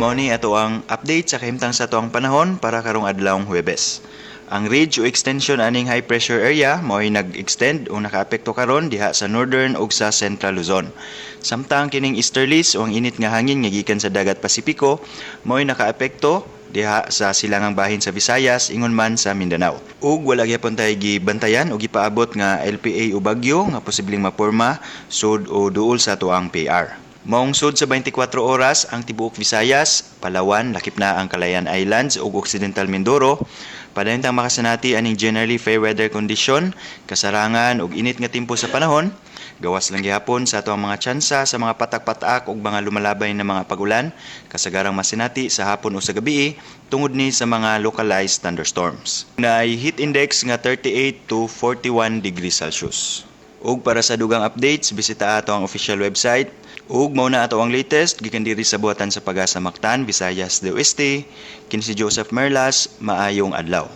Mao ni ato ang update sa kahimtang sa atoang panahon para karong adlawng Huwebes. Ang ridge o extension aning high pressure area mao'y nag-extend o nakaapekto karon diha sa northern ug sa Central Luzon. Samtang kining easterlies o ang init nga hangin nga gikan sa dagat Pasipiko mao'y nakaapekto diha sa silangang bahin sa Visayas ingon man sa Mindanao. Ug wala gyapon tay gibantayan o gipaabot nga LPA o bagyo nga posibleng maporma sud o duol sa atoang PR. Maong sud sa 24 oras, ang tibuok Visayas, Palawan, lakip na ang Calayan Islands ug Occidental Mindoro, padayon tang makasanati aning generally fair weather condition, kasarangan ug init nga timpo sa panahon. Gawas lang gihapon sa atoang mga tsansa sa mga patak-patak ug mga lumalabay na mga pagulan, kasagarang masinati sa hapon o sa gabi tungod ni sa mga localized thunderstorms. Naay heat index nga 38 to 41 degrees Celsius. Ug para sa dugang updates, bisita ato ang official website. Ug mao na ato ang latest gikan diri sa buhatan sa Pagasa Mactan, Visayas del Oeste. Kini si Joseph Merlas, maayong adlaw.